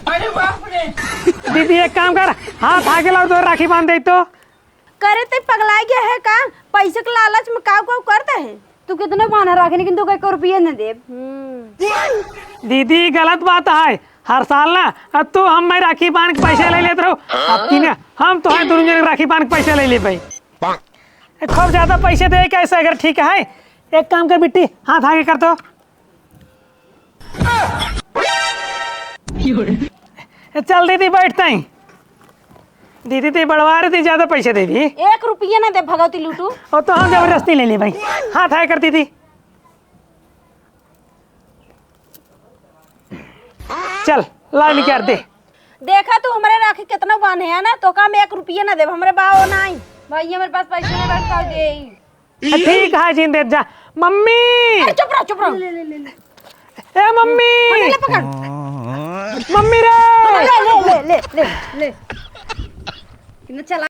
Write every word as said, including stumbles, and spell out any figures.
दीदी, एक काम कर, हाथ आगे लाओ, तो राखी बांध दे तो। करे, ते पगला गया है का? पैसे के लालच में काऊ काऊ करता है। तू कितने बांधा राखी, लेकिन तू एक रुपया न देब। दीदी, गलत बात है। हर साल ना, अब तू हम मैं राखी बांध के पैसे ले लेत रहो। अब की ना, हम तो है दोनों जने राखी बांध के पैसे ले ले भाई। ए, खूब ज्यादा पैसे दे कैसे, अगर ठीक है? एक काम कर बिट्टी, हाथ आगे कर तो। ए, चल दीदी, बैठते हैं। दीदी, ते बड़वा रहे, ते ज्यादा पैसे दे दी। एक रुपया ना दे, भगवती लूटू। और तो हम जबरदस्ती ले ले भाई। हाथ आगे कर दीदी। चल, ला निकाल दे। देखा तू हमरे राखी कितना बांधे है ना, तो का हम एक रुपया ना देब, हमरे बाओ नाई। भाई, हमरे पास पैसे नहीं बा, का दे? ठीक है, जिन दे जा। मम्मी! अरे, चुप रहो, चुप रहो। ए मम्मी! पकड़ ले, पकड़। मम्मी रे! ले, ले, ले, ले, ले, ले। इन्हें चला